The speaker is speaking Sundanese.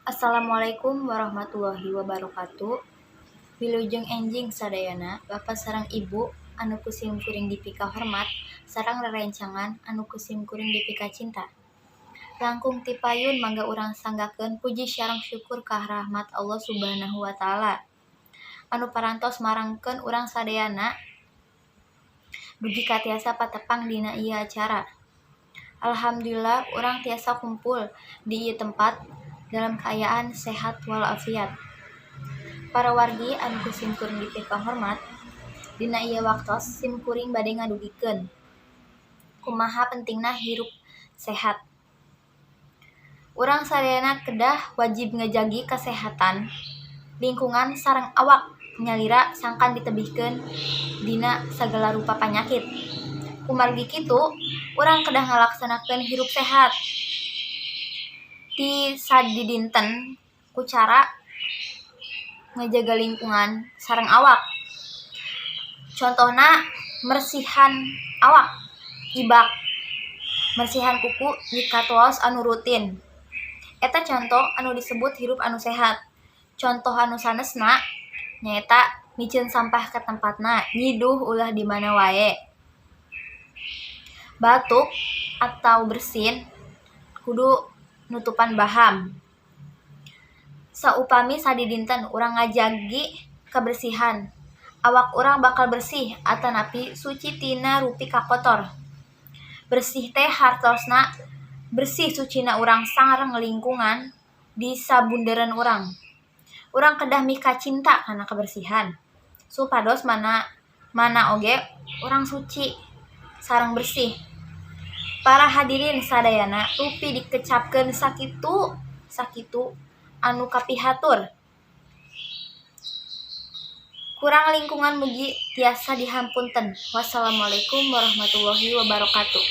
Assalamualaikum warahmatullahi wabarakatuh. Wilujeng enjing sadayana, Bapak sareng Ibu anu ku sim kuring dipikahormat sareng rerencangan anu ku sim kuring dipikacinta. Langkung ti payun mangga urang sanggakeun puji sareng syukur ka rahmat Allah Subhanahu wa Ta'ala anu parantos marangkeun urang sadayana dugi ka tiasa patepang dina ieu acara. Alhamdulillah, urang tiasa kumpul di ieu tempat dalam kaayaan sehat walafiat. Para wargi anu ku sim kuring dipikahormat, dina ieu waktos sim kuring bade ngadugikeun kumaha pentingna hirup sehat. Urang sadayana kedah wajib ngajagi kasehatan, lingkungan sareng awak nyalira sangkan ditebihkeun dina sagala rupa panyakit. Kumargi kitu, urang kedah ngalaksanakeun hirup sehat ti sadidinten ku cara ngajaga lingkungan sareng awak. Contohna, mersihan awak, ibak, mersihan kuku, nyikat waos anu rutin. Eta conto anu disebut hirup anu sehat. Contoh anu sanesna nyaeta miceun sampah ka tempatna, nyiduh ulah di mana wae. Batuk atau bersin kudu nutupan baham. Saupami sadidinten urang ngajagi kabersihan, awak urang bakal bersih atanapi suci tina rupi kakotor. Bersih teh hartosna bersih sucina urang sareng lingkungan di sabundereun urang. Urang kedah mikacinta kana kabersihan supados mana mana oge urang suci sareng bersih. Para hadirin sadayana, rupi dikecapkeun sakitu sakitu anu kapihatur. Kurang langkungna mugi tiasa dihapunten. Wassalamualaikum warahmatullahi wabarakatuh.